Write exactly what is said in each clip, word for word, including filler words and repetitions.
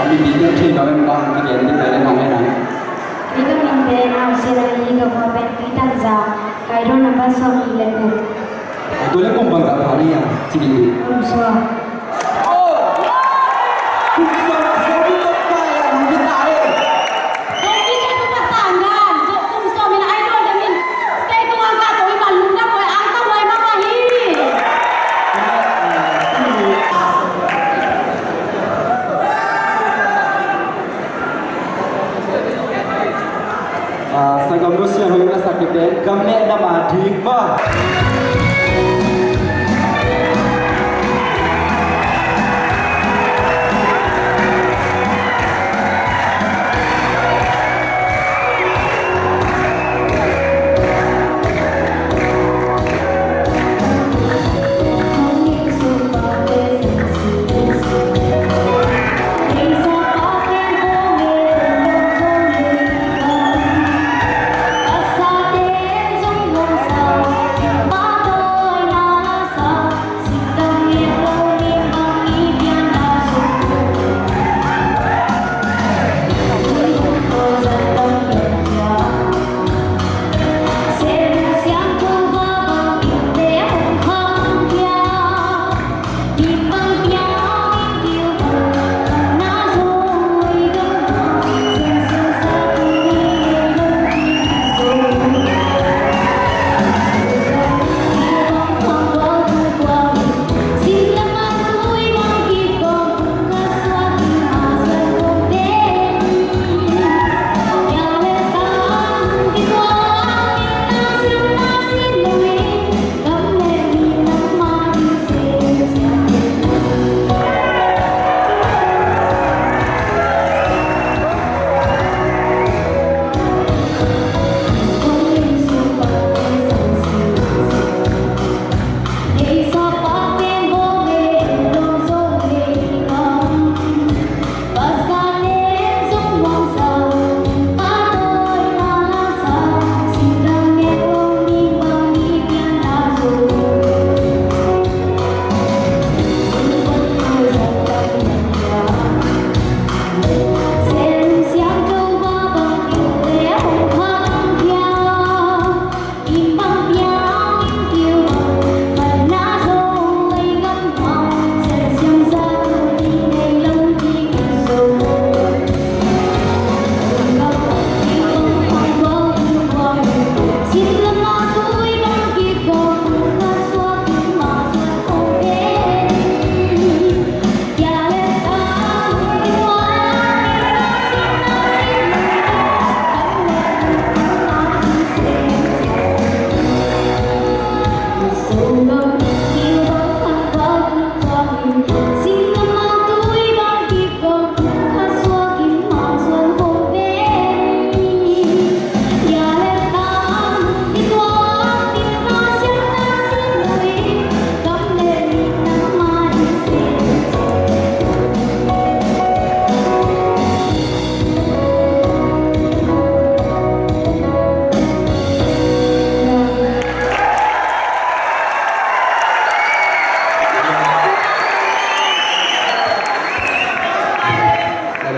Mipite thei lo in bang kigen ding leh nong en a. Kei ka min pen Au Sian ahi, ka khua pen Tuitanza, ka age number sawmnih le kum. Tua leh kum bangzah pha ni a, ci ding. Kum sawm. Kum sawm, sawm ni tawh pha a, kum ni ta e. Sawm ni tawh pha sangin, kum sawm in a idol ding in stage tung a ka tawh i man lungdam huai, angtang huai mahmah hi. Ah, sanggam nu Sian Hong in a sak khit pen Gam leh Nam a ding maw.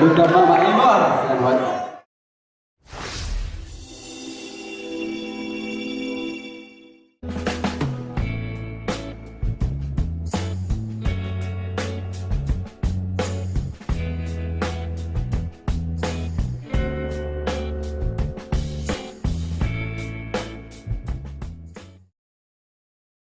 Lungdam mahmah e,